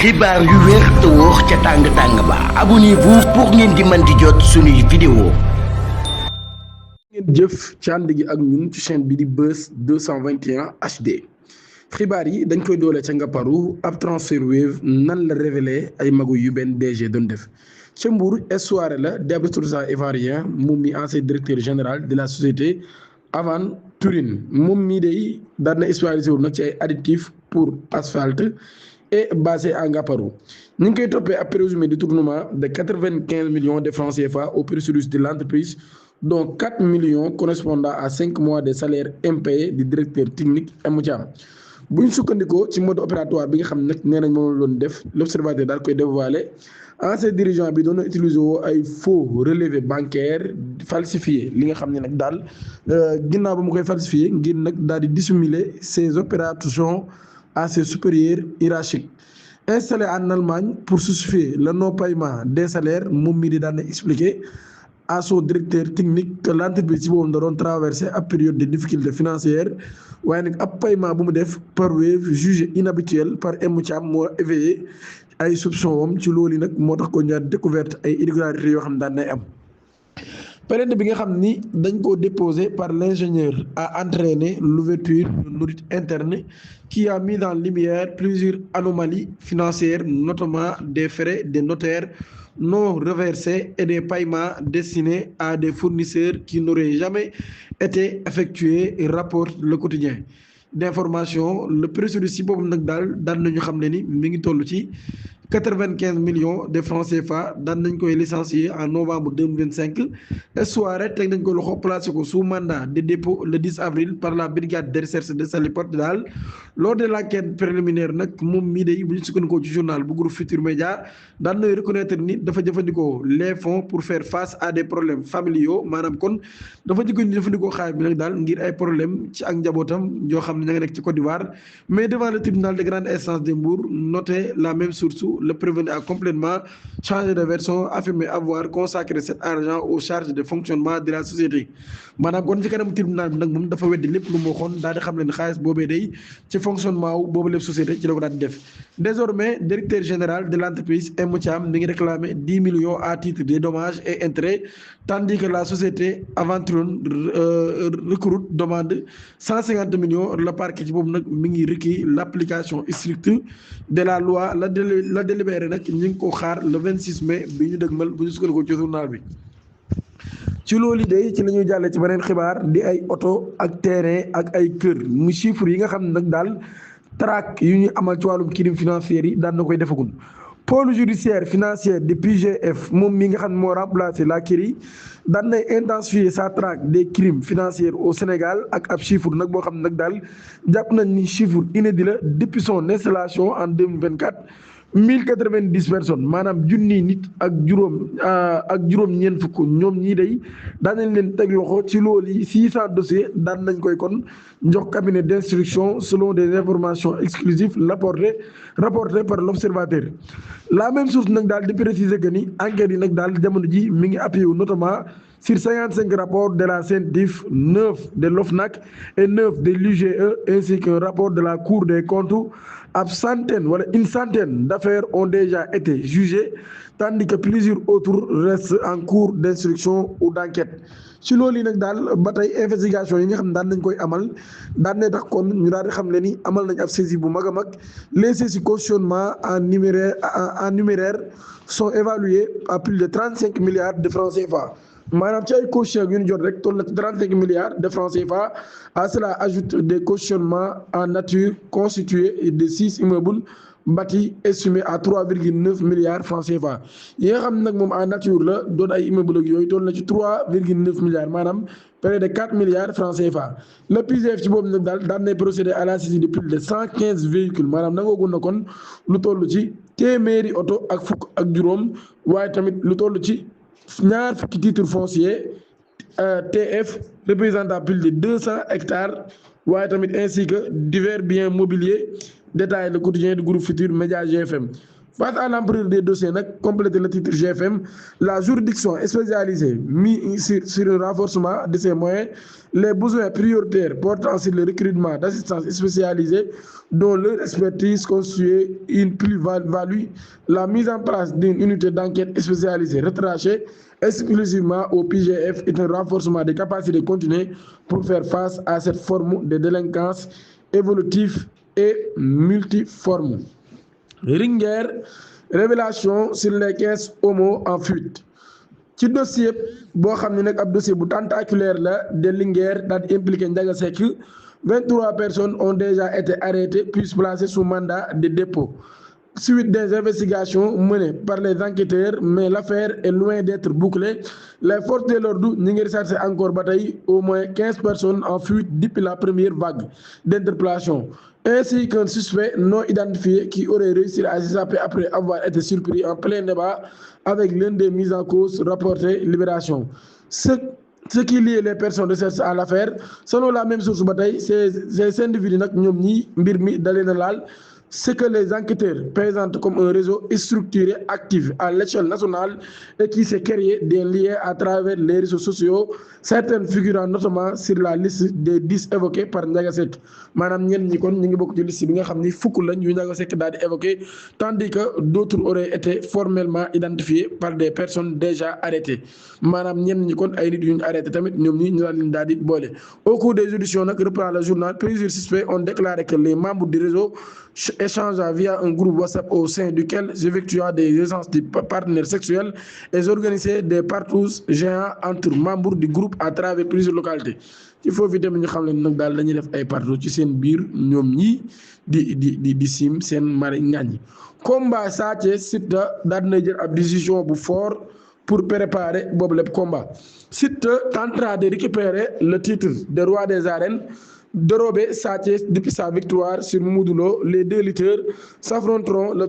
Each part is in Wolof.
xibaar yu wér te wóor ca tàng ba abonnez-vous pour ngeen di mën di jot suñuy vidéo. ngeen jëf ci ànd gi ak ñun ci chaîne bi di Buzz 221 HD xibaar yi dañ koy doole ca Ngaparou ab transfert Wave nan la révélé ay magu yu benn DG doon def ca Mbour soirée la di ab ressortissant ivoirien moom mi ancien directeur général de la société Aventurine moom mii day daan na spécialisé wu nag ci ay additifs pour asphalte et basé à Ngaparou ñu ngi koy toppee ab présumé détournement de 95 millions de francs CFA au préjudice de l'entreprise, dont 4 millions correspondant à 5 mois de salaire impayé du directeur technique Emou Thiam. bu ñu sukkandikoo ci mode opératoire bi nga xam ne nag nee nañ moom la doon def l'observateur daal koy dévoilé ancien dirigeant bi doon na utiliser woo ay faux relevés bancaires falsifié li nga xam ne nag daal ginnaaw ba mu koy falsifié ngir nag daal di dissimuler ses opérations à ses supérieurs hiérarchiques. Installé en Allemagne pour justifier le non-paiement des salaires moom mii di daan na expliquer à son directeur technique que l'entreprise ci boobu da doon traversé ab période de difficulté financière waaye nag ab paiement bu mu def par Wave jugé inhabituel par Emou Thiam moo éveillé ay soupçons am ci loolu nag moo tax ko ñaar découverte ay irrégularités yoo xam ne daan nay am. plainte bi nga xam ni dañ koo déposé par l'ingénieur a entraîné l'ouverture de l'audit interne qui a mis en lumière plusieurs anomalies financières, notamment des frais des notaires non reversés et des paiements destinés à des fournisseurs qui n'auraient jamais été effectués, rapporte Le Quotidien d'information. Le préjudice ci boobu nag daal daan nañu xam ne ni mi ngi toll ci 95 millions de francs CFA daan nañ koy licencier en novembre 2025 soirée teg nañ ko loxo placé ko sous mandat de dépôt le 10 avril par la brigade de recherche de Saly Portudal. Lors de l'enquête préliminaire nag moom mii day bu ñu sukkandikoo ci journal bu groupe Futurs Médias daan nay reconnaître ni dafa jëfandikoo les fonds pour faire face à des problèmes familiaux maanaam kon dafa jëfandikoo xaalis bi nag daal ngir ay problème ci ak njabootam yoo xam ne ña nga nekk ci Côte d'Ivoire. Mais devant le tribunal de grande instance de Mbour, noté la même source, le prévenu a complètement changé de version, affirmé avoir consacré cet argent aux charges de fonctionnement de la société. maanaam kon ci kanam tribunal bi nag moom dafa weddi lépp lu mu waxoon daal di xam leen xaalis boobee day ci fonctionnement wu boobu lépp société ci la ko daal di def. Désormais directeur général de l'entreprise Emou Thiam mi ngi réclamé 10 millions à titre de dommages et intérêts, tandis que la société Aventurine recrute demande 150 millions. Le parquet ci boobu nag mi ngi requis l'application stricte de la loi la délibéré nag ñu ngi ko xaar le 26 mai bi ñu dëgmal bu ñu sukkandikoo ci journal bi. ci loolu day ci la ñuy jàllee ci beneen xibaar di ay oto ak terrain ak ay kër mu chiffres yi nga xam ne nag daal traque yu ñu amal ci wàllum crime financier yi daan na koy defagul. pôle judiciaire financier de PGF moom mi nga xam ne moo remplacé la CREI daan nay intensifier sa traque des crimes financiers au Sénégal ak ab chiffre nag boo xam ne nag daal jàpp nañ ni chiffre inédit la depuis son installation en 2024. 1090 personnes maanaam junni nit ak juróom-ñeent fukk ñoom ñii day daan nañ leen teg loxo ci loolu yi 600 dossiers daan nañ koy kon jox cabinet d'instruction selon des informations exclusives rapportées par l'observateur. La même source nag daal di préciser que ni enquête yi nag daal jamono ji mi ngi appuyé wu notamment sur 55 rapports de la CENTIF, 9 de l'OFNAC et 9 de l'IGE ainsi qu'un rapport de la Cour des comptes. Une centaine d'affaires ont déjà été jugées, tandis que plusieurs autres restent en cours d'instruction ou d'enquête. ci loolu yi nag daal ba tey investigation yi nga xam ne daan nañ koy amal daan ne tax kon ñu daal di xam ne ni amal nañ ab saisie bu mag a mag. Les saisies cautionnement en numéraire sont évaluées à plus de 35 milliards de francs CFA. maanaam ci ay caution yu ñu jot rek toll na 35 milliards de francs CFA. À cela ajoute des cautionnements en nature constitués de 6 immeubles bâtis estimés à 3,9 milliards francs CFA. yi nga xam ne nag moom en nature la doon ay immeubles ak yooyu toll na ci 3,9 milliards maanaam près de 4 milliards francs CFA. Le PGF ci boobu nag daal daan nay procéder à la saisie de plus de 115 véhicules maanaam nangoogun na kon lu toll ci téeméeri oto ak fukk ak juróom waaye tamit lu toll ci ñaar fukki titres fonciers TF représentant plus de 200 hectares waaye tamit ainsi que divers biens mobiliers. Détaille Le Quotidien du groupe Futurs Médias GFM. Face à l'ampleur des dossiers nag compléter le titre GFM, la juridiction spécialisée mise sur le renforcement de ses moyens, les besoins prioritaires portant sur le recrutement d'assistance spécialisée dont leur expertise constitue une plus-value, la mise en place d'une unité d'enquête spécialisée retrachée exclusivement au PGF est un renforcement des capacités continues pour faire face à cette forme de délinquance évolutive et multiforme. Ringer, révélation sur les caisses homo en fuite. Ci dossier boo xam ne nag ab dossier bu tentaculaire la de Linguère daal di impliqué Ndiaga Seck 23 personnes ont déjà été arrêtées puis placées sous mandat de dépôt. Suite des investigations menées par les enquêteurs, mais l'affaire est loin d'être bouclée. Les forces de l'ordre ñu ngi recherché encore ba tey au moins 15 personnes en fuite depuis la première vague d'interpellation, ainsi qu'un suspect non identifié qui aurait réussi à s'échapper après avoir été surpris en plein débat avec l'un des mis en cause, rapporté Libération. Ce qui lie les personnes recherchées à l'affaire, selon la même source ba tey ces individus nag ñoom ñii mbir mi dalee na laal. Ce que les enquêteurs présentent comme un réseau structuré actif à l'échelle nationale et qui s'est créé des liens à travers les réseaux sociaux, certaines figurant notamment sur la liste des 10 évoqués par Ndiaga Seck maanaam ñenn ñi kon ñu ngi bokk ci liste bi nga xam ni fukk lañ yu Ndiaga Seck daal di évoqué, tandis que d'autres auraient été formellement identifiés par des personnes déjà arrêtées maanaam ñenn ñi kon ay nit yu ñu arrêté tamit ñoom ñi ñu daal di boole. Au cours des auditions nag, reprend le journal, plusieurs suspects ont déclaré que les membres du réseau échangeant via un groupe WhatsApp au sein duquel j'effectuant des échanges de partenaires sexuels et organiser des partous géants entre membres du groupe à travers plusieurs localités. Il faut vite ñu xam leen nag daal dañuy def ay partous ci seen biir ñoom ñii di sim seen mari ngañ. Combat Sa Thiès Siteu daal dina jël ab décision bu fort pour préparer boobu lépp combat. Siteu tentera de récupérer le titre de roi des arènes dérobé Sa Thiès depuis sa victoire sur Modou Lo. Les deux lutteurs s'affronteront le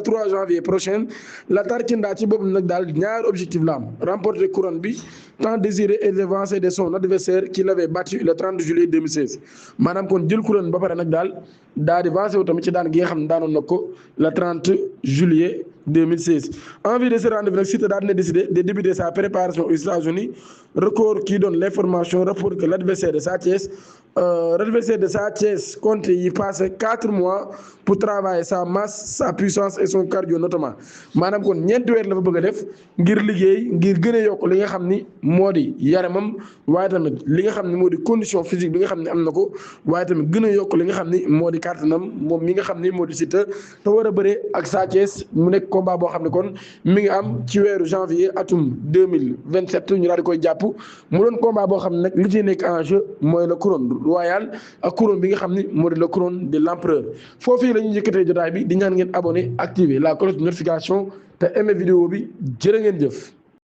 3 janvier prochain. La Tarkinda ci boppam nag daal ñaari objectif la am, remporter couronne bi tant désiré et devancer de son adversaire qui l'avait battu le 30 juillet 2016 maanaam kon jël couronne ba pare nag daal di vancé wu tamit ci daan gi nga xam ne daanoon na ko le 30 juillet 2016. En vue de ce rendez-vous nag Siteu daal dina décidé de débuter sa préparation aux États-Unis. Record qui donne l'information rapporte que l'adversaire de Sa Thiès compte y passer 4 mois pour travailler sa masse, sa puissance et son cardio notamment maanaam kon ñeenti weer la fa bëgg a def ngir liggéey ngir gën a yokk li nga xam ni moo di yaramam waaye tamit li nga xam ni moo di condition physique bi nga xam ne am na ko waaye tamit gën a yokk li nga xam ni moo di kàttanam moom mi nga xam ni moo di Siteu te war a bëree ak Sa Thiès mu nekk combat boo xam ne kon mi ngi am ci weeru janvier atum 2027 ñu daal di koy jàpp mu doon combat boo xam ne nag li ci nekk en jeu mooy la couronne royale ak couronne bi nga xam ni moo di la couronne de l'empereur. Foofii la ñuy yëkkatee jotaay bi di ñaan ngeen abonné activer la cloche de notification te aimé vidéo bi jërë ngeen jëf.